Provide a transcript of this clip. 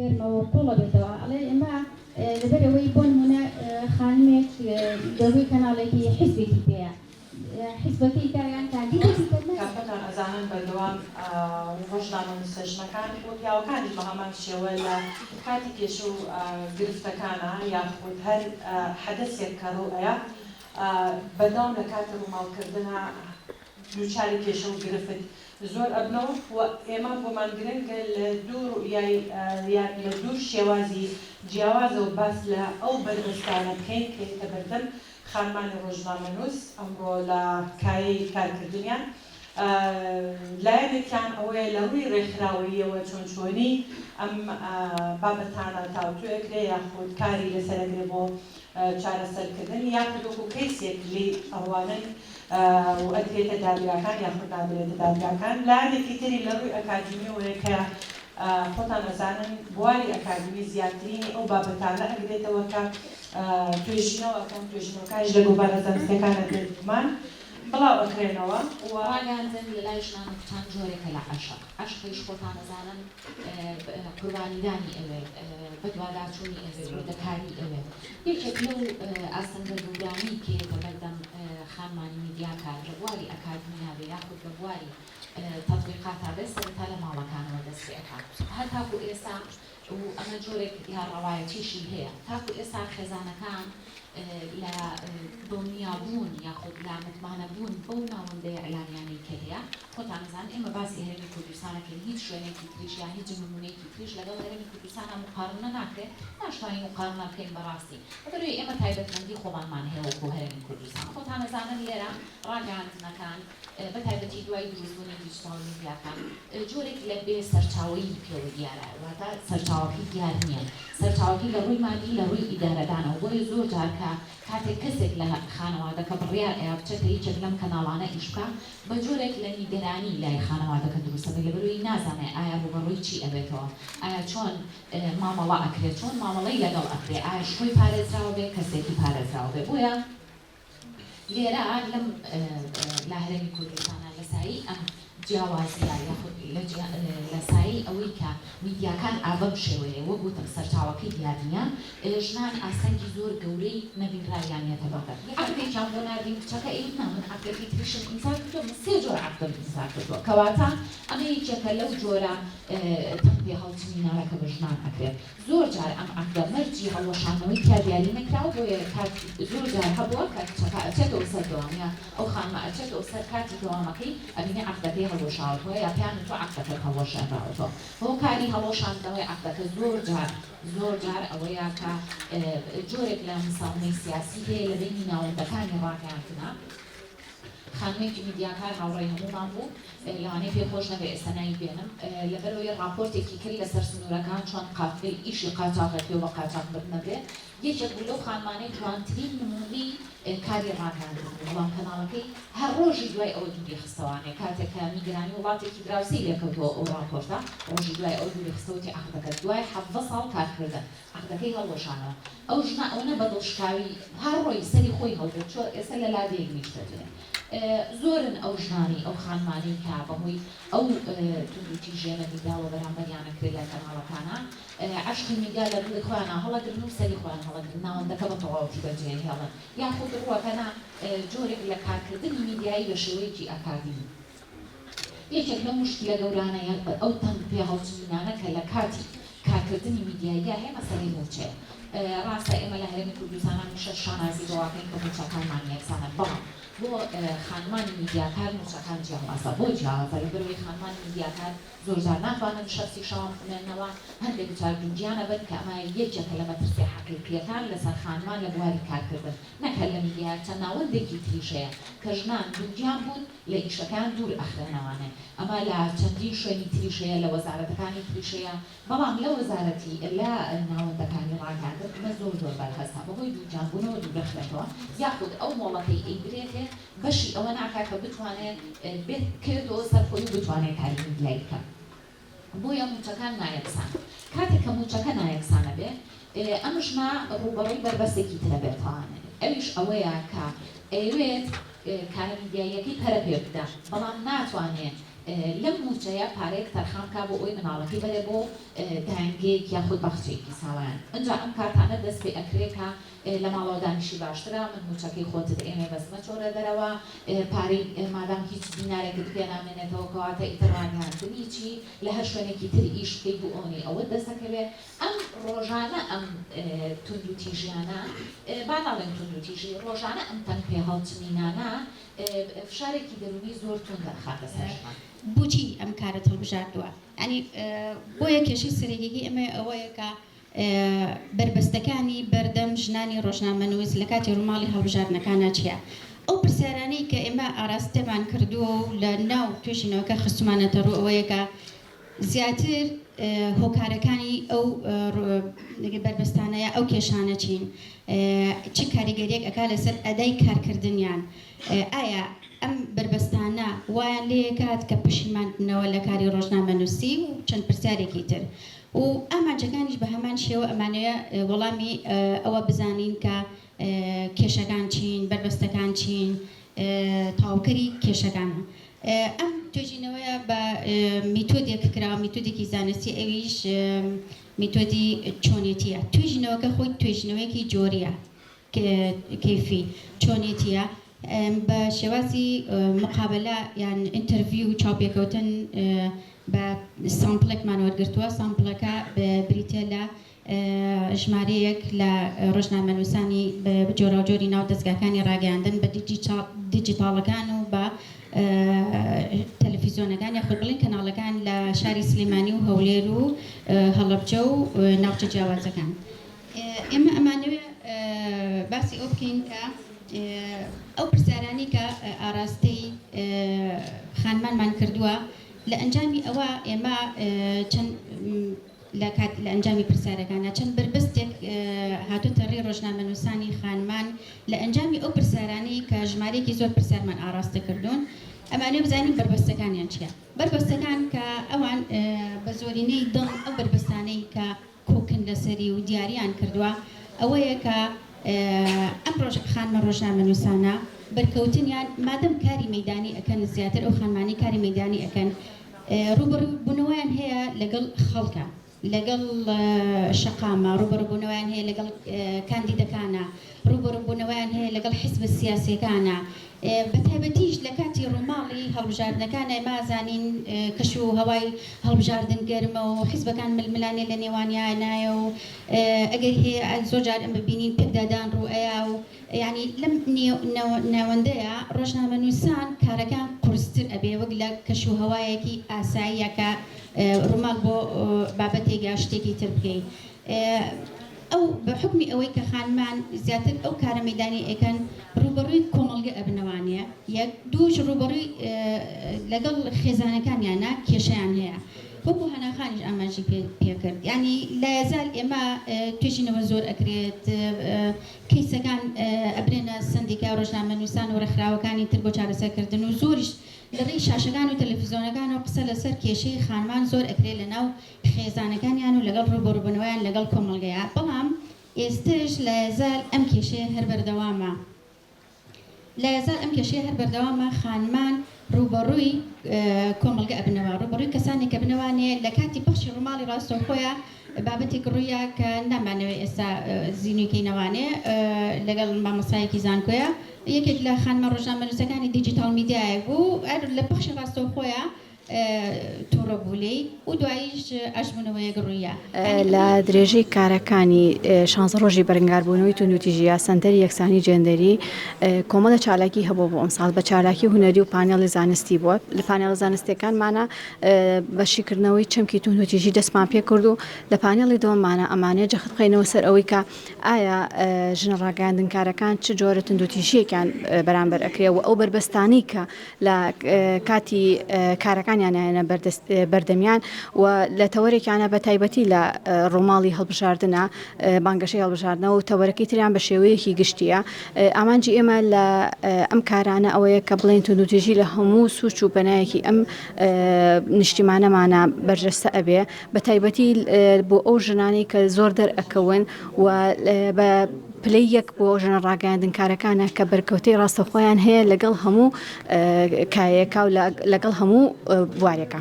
گەرمەوە قوڵە بێتەوە ئەڵێ ئێمە لەبەرئەوەی بۆ نمونە خانمێک لۆگۆی کەناڵێکی حیزبێکی پێیە حیزبەکەی کا یان کاندیدێکی کە کە خۆتان ئەزانن بەردەوام ڕۆژنامەنووسە ژنەکان و پیاوەکانیش بە هەمان شێوە لە کاتی کێشە و گرفتەکانا یاخود هەر حەدەسێک کە ڕوو ئەیا بەردەوام لە کاتی ڕووماڵکردنا دووچاری کێشە و گرفت زۆر ئەبنەوە و ئێمە بۆمان گرنگە لە دوو ڕوئیای یان لە دوو شێوازی جیاوازەوە باس لە ئەو بەربەستانە بکەین کە یەتە بەردەم خانمانی ڕۆژنامەنووس ئەمڕۆ لە کایەی کارکردنیان. لایەنێکیان ئەوەیە لە ڕووی ڕێکخراوەییەوە چۆن چۆنی ئەم بابەتانە تاوتوێ ئەکرێ یاخود کاری لەسەر ئەکرێ بۆ چارەسەرکردن یاخود وەکو کەیسێک لێی ئەڕوانن و ئەدرێتە دادگاکان یاخود نادرێتە دادگاکان. لایەنێکی تری لە ڕووی ئەکادیمیەوەیە کە خۆتان ئەزانن بواری ئەکادیمی زیاترینی ئەو بابەتانە ئەگرێتەوە کە توێژینەوە ئەکەن، توێژینەوەکانیش لە گۆڤارە زانستیەکانە بێگومان بڵاو ئەکرێنەوە و. ڕاگەیاندن لە لای ژنان و کچان جۆرێکە لە عەشق، عەشقیش خۆتان ئەزانن قوربانیدانی ئەوێ، بەدواداچوونی ئەوێ، وردەکاری ئەوێ. یەکێک لەو ئاستەنگە گەورانەی کە یەتە بەردەم خانمانی میدیاکار لە بواری ئەکادمیا بێ یاخود لە بواری تەتبیقاتا بێ سەرەتا لە ماڵەکانەوە دەست پێ ئەکات هەتاکو ئێستا و ئەمە جۆرێک یا ڕەوایەتیشی هەیە تاکو ئێستا خێزانەکان لە دڵنیابوون یاخود لە متمانەبوون بەو ناوەندە ئیعلامیانەی کە هەیە، خۆتان ئەزانن ئێمە باسی هەرێمی کوردستان ئەکەین هیچ شوێنێکی تریش یا هیچ نموونەیەکی تریش لەگەڵ هەرێمی کوردستانا موقارنە ناکرێ، ناشتوانین موقارنە بکەین بەڕاستی لەبەرئەوەی ئێمە تایبەتمەندی خۆمانمان هەیە وەکوو هەرێمی کوردستان، خۆتان ئەزانن لێرە ڕاگەیاندنەکان بە تایبەتی دوای دروستبوونی دیجیتاڵ میدیاکان جۆرێک لە بێ سەرچاوەیی پێوە دیارە، واتە سەرچاوەکەی دیار نییە، سەرچاوەکەی لە ڕووی مادی لە ڕووی ئیدارەدانەوە، بۆیە زۆر جار کە کاتێک کەسێک لە خانەوادەکە بڕیار ئەیا بچێتە یەکێک لەم کەناڵانە ئیش بکا بە جۆرێک لە نیگەرانی لای خانەوادەکە دروست ئەبێ لەبەرئەوەی نازانێ ئایا ڕووبەڕووی چی ئەبێتەوە، ئایا چۆن مامەڵە ئەکرێ، چۆن مامەڵەی لەگەڵ ئەکرێ، ئایا شکۆی پارێزراو بێ، کەسێتی پارێزراو بێ، بۆیە. لێرە لەم لە هەرێمی کوردستانا لە سایەی ئەم جیاوازییە یاخود لە سایەی ئەوەی کە میدیاکان ئا بەم شێوەیە وەک وتم سەرچاوەکەی دیار نییە ژنان ئاستەنگی زۆر گەورەی نەبینراویان یەتە بەردەم. عەقدێکیان بۆ ناردین کچەکە ئەیوت نا من عەقدەکەی تریشم ئیمزا کردووە من سێ جۆر عەقدم ئیمزا کردووە کەواتە ئەمە یەکێکە لەو جۆرە تەنگ پێهەڵچنینانە کە بە ژنان ئەکرێت. زۆر جار ئەم عەقدە مەرجی هەڵوەشاندنەوەی تیا دیاری نەکراوە بۆیە کات زۆر جار هەبووە کە کچەکە ئەچێتەوە سەر دەوام یا ئەو خانمە ئەچێتەوە سەر کاتی دەوامەکەی ئەبینێ عەقدەکەی هەڵوەشاوەتەوە یا پێیان وتووە عەقدەکەت هەڵوەشێنراوەتەوە هۆکاری هەڵوەشاندنەوەی عەقدەکە زۆر جار زۆر جار ئەوەیە کە جۆرێک لە مساومەی سیاسی هەیە لە بەینی ناوەندەکانی ڕاگەیاندنا. خانمێکی میدیاکار هاوڕێی هەموومان بوو، لەوانەیە پێی خۆش نەبێ ئێستا ناوی بێنم، لەبەرئەوەی ڕاپۆرتێکی کرد لەسەر سنوورەکان چۆن قافلەی ئیشی قاچاخ ئەکرێ و بە قاچاخ بردن ئەبرێ، یەکێک بوو لەو خانمانەی جوانترین نموونەی کاری ڕاگەیاندن بوو، بەڵام کەناڵەکەی هەر ڕۆژی دوای ئەوە دووری خستەوانێ، کاتێک کە نیگەرانی وڵاتێکی دراوسێی لێکەوتەوە ئەو ڕاپۆرتە، ڕۆژی دوای ئەوە دووری خستەوە وتی عەقدەکە دوای 17 ساڵ کارکردن عەقدەکەی هەڵوەشانەوە. ئەو ژنە ئەونە بە دڵشکاوی هەر ڕۆی سەری خۆی هەڵگرت چۆ ئێستا لە لادێیەک نیشتەجێیە. زۆرن ئەو ژنانەی ئەو خانمانەی کە بەهۆی ئەو توندوتیژیە نەبینراوە بەرامبەریان ئەکرێ لە کەناڵەکانا عەشقی میدیا لە دڵی خۆیانا هەڵەگرن و سەری خۆیان هەڵەگرن ناوەندەکە بە تەواوەتی بەجێهێڵن یاخود ڕووەکەنە جۆرێک لە کارکردنی میدیایی بە شێوەیەکی ئەکادیمی. یەکێک لەو موشکیلە گەورانە یان ئەو تەنگ پێهەڵچنینانە کە لە کاتی کارکردنی میدیاییدا هەیە مەسەلەی مووچەیە. ڕاستە ئێمە لە هەرێمی کوردستان هەمیشە شانازی بەوە ئەکەین کە مووچەکانمان یەکسانە، بەڵام بۆ خانمانی میدیاکار مووچەکان جیاوازە. بۆ جیاوازە؟ لەبەرئەوەی خانمانی میدیاکار زۆرجار ناتوانن شەفتی شەوان بمێننەوە، هەندێک جار دووگیان ئەبن کە ئەمە یەکێکە لە مەترسیە حەقیقییەکان لەسەر خانمان لە بواری کارکردن نەک هەر لە میدیا چەند ناوەندێکی تریش هەیە کە ژنان دووگیان بوون لە ئیشەکەیان دوور ئەخرێنەوانێ ئەمە لە چەندین شوێنی تریش هەیە لە وەزارەتەکانی تریش هەیە بەڵام لە وەزارەتی لە ناوەندەکانی ڕاگەیاندن ئەمە زۆر زۆر بەرهەستە بەهۆی دووگیان بوونەوە دوورەخرێتەوە یاخود ئەو مۆڵەتەی ئەیدرێتێ بەشی ئەوە ناکا کە بتوانێ بکەوێتەوە سەر خۆی و بتوانێ کاری میدیایی بکا بۆیە مووچەکان نایەکسانن کاتێک کە مووچەکە نایەکسانە بێ ئەم ژنە ڕووبەڕووی بەربەستێکی ترە بێتەوانێ ئەویش ئەوەیە کە ئەیەوێت کارە میدیاییەکەی پەرە پێ بدا بەڵام ناتوانێ. لەم مووچەیە پارەیەک تەرخان بکا بۆ ئەوەی مناڵەکەی بەرێ بۆ دایەنگەیەک یاخود باخچەیەکی ساوایان. ئنجا ئەم کارتانە دەست پێ ئەکرێ کە لە ماڵەوە دانیشی باشترە، من مووچەکەی خۆتت ئێمێ بەس مەچۆرە دەرەوە، پارەی مادام هیچ دینارێکت پێ نامێنێتەوە کەواتە ئیتر ڕاگەیاندنی چی، لە هەر شوێنێکی تر ئیش بکەی دوو ئەونەی ئەوەت دەست ئەکەوێ. ئەم ڕۆژانە ئەم توندوتیژیانە، با نەڵێم توندوتیژی، ڕۆژانە ئەم تەنگ پێهەڵچنینانە فشارێکی دەروونی زۆر توند ئەخاتە سەر ژنان. بۆچی ئەم کارەت هەڵبژاردووە؟ یانی بۆیە کێشەی سەرەکیی ئێمە ئەوەیە کە بەربەستەکانی بەردەم ژنانی ڕۆژنامەنووس لە کاتی ڕووماڵی هەڵبژاردنەکانا چییە؟ ئەو پرسیارانەی کە ئێمە ئاراستەمان کردووە و لە ناو توێژینەوەکە خستوومانەتە ڕوو ئەوەیە کە زیاتر هۆکارەکانی ئەو بەربەستانە یا ئەو کێشانە چین؟ چ کاریگەریەک ئەکا لەسەر ئەدای کارکردنیان؟ ئایا ئەم بەربەستانە وایان لێکات کە پەشیمان بنەوە لە کاری ڕۆژنامەنووسی و چەند پرسیارێکی تر و ئامانجەکانیش بە هەمان شێوە ئەمانەوێ وەڵامی ئەوە بزانین کە کێشەکان چین، بەربەستەکان چین، تەواوکەری کێشەکانە. ئەم توێژینەوەیە بە میتۆدێک کراوە، میتۆدێکی زانستی ئەویش میتۆدی چۆنێتییە. توێژینەوەکە خۆی توێژینەوەیەکی جۆرییە، کەیفی، چۆنێتییە، بە شێوازی مقابەلە یان interview، چاوپێکەوتن، بە سامپڵێکمان وەرگرتووە، سامپڵەکە بریتییە لە ژمارەیەک لە ڕۆژنامەنووسانی جۆراوجۆری ناو دەزگاکانی ڕاگەیاندن بە دیجیتاڵەکان و بە تەلەفیزیۆنەکان یاخود بڵێین کەناڵەکان لە شاری سلێمانی و هەولێر و هەڵەبجە و ناوچە جیاوازەکان. ئێمە ئەمانەوێ باسی ئەوە بکەین کە ئەو پرسیارانەی کە ئاراستەی خانمانمان کردووە لە ئەنجامی ئەوە ئێمە چەند لە کات لە ئەنجامی پرسیارەکانا چەند بەربەستێک هاتۆتە ڕێی ڕۆژنامەنووسانی خانمان لە ئەنجامی ئەو پرسیارانەی کە ژمارەیەکی زۆر پرسیارمان ئاڕاستە کردوون ئەمانەوێ بزانین بەربەستەکانیان چییە بەربەستەکان کە ئەوان بە زۆرینەی دڵ ئەو بەربەستانەی کە کۆکن لەسەری و دیاریان کردووە ئەوەیە کە ئەم ڕۆژ خانمە ڕۆژنامەنووسانە بەرکەوتنیان مادەم کاری مەیدانی ئەکەن زیاتر ئەو خانمانەی کاری مەیدانی ئەکەن ڕووبەڕووبوونەوەیان هەیە لەگەڵ خەڵکە، لەگەڵ شەقامە، ڕووبەڕووبوونەوەیان هەیە لەگەڵ کاندیدەکانە، ڕووبەڕووبوونەوەیان هەیە لەگەڵ حیزبە سیاسییەکانە، بەتایبەتیش لە کاتی ڕووماڵی هەڵبژاردنەکانە ئێمە ئەزانین کەش و هەوای هەڵبژاردن گەرمە و حیزبەکان ململانێ لە نێوانیانایە و ئەگەر هەیە زۆر جار ئەمە بینین پێکدادان ڕووئەیا و یانی لەم نێوەندەیا ڕۆژنامەنووسان کارەکان قورستر ئەبێ وەک لە کەش و هەوایەکی ئاساییە کە ڕووماڵ بۆ بابەتێک یا شتێکی تر بکەی. ئەو بە حوکمی ئەوەی کە خانمان زیاتر ئەو کارە مەیدانی ئەکەن ڕووبەڕووی کۆمەڵگە ئەبنەوانێ یەک دووش ڕووبەڕووی لەگەڵ خێزانەکانیانا کێشەیان هەیە. وەکو هەنا خانیش ئاماژی پێکرد یانی لایەزال ئێمە توێژینەوە زۆر ئەکرێت کەیسەکان ئەبرێنە سەندیکای ڕۆژنامەنووسان و ڕێکخراوەکانی تر بۆ چارەسەرکردن و زۆریش لە ڕێی شاشەکان و تەلەفزیۆنەکانەوە قسە لەسەر کێشەی خانمان زۆر ئەکرێت لەناو خێزانەکانیان و لەگەڵ ڕووبەڕووبوونەوەیان لەگەڵ کۆمەڵگەیا بەڵام ئێستەش لایەزال ئەم کێشەیە هەر بەردەوامە. لایەزال ئەم کێشەیە هەر بەردەوامە، خانمان ڕووبەڕووی کۆمەڵگە ئەبنەوە، ڕووبەڕووی کەسانێک ئەبنەوانێ لە کاتی پەخشی ڕووماڵی ڕاستەوخۆیا بابەتێک ڕوویا کە نامانەوێ ئێستا زینووی کەینەوانێ لەگەڵ مامۆستایەکی زانکۆیا یەکێک لە خانمە ڕۆژنامەنووسەکانی دیجیتاڵ میدیایەک بوو هەر لە پەخشی ڕاستەوخۆیا توڕە بوو لێی و دواییش ئاشتبوونەوەیەک ڕووییا. لە درێژەی کارەکانی شانزە ڕۆژی بەرەنگاربوونەوەی توندوتیژی یا سەنتەری یەکسانی جێندەری کۆمەڵە چالاکی هەبووە بۆ ئەمساڵ بە چالاکی هونەری و پانێڵی زانستی بووە لە پانێڵە زانستیەکانمانە بە شیکردنەوەی چەمکی توندوتیژی دەستمان پێکرد و لە پانێڵی دووەممانە ئەمانەیە جەخت بخەینەوە سەر ئەوەی کە ئایا ژنە ڕاگەیاندنکارەکان چ جۆرە توندوتیژییەکیان بەرامبەر ئەکرێ و ئەو بەربەستانەی کە لە کاتی کارەکانیان نایەنە بەردەمیان و لە تەوەرێکیانە بە تایبەتی لە ڕووماڵی هەڵبژاردنە بانگەشەی هەڵبژاردنە و تەوەرەکەی تریان بە شێوەیەکی گشتیە ئامانجی ئێمە لە ئەم کارانە ئەوەیە کە بڵێن توندوتیژی لە هەموو سوچ و پەنایەکی ئەم نیشتیمانەمانە بەرجەستە ئەبێ بە تایبەتی بۆ ئەو ژنانەی کە زۆر دەرئەکەون و بە. پلەی یەک بۆ ژنە ڕاگەیاندنکارەکانە کە بەرکەوتەی ڕاستەوخۆیان هەیە لەگەڵ هەموو کایەکا و لەگەڵ هەموو بوارێکا.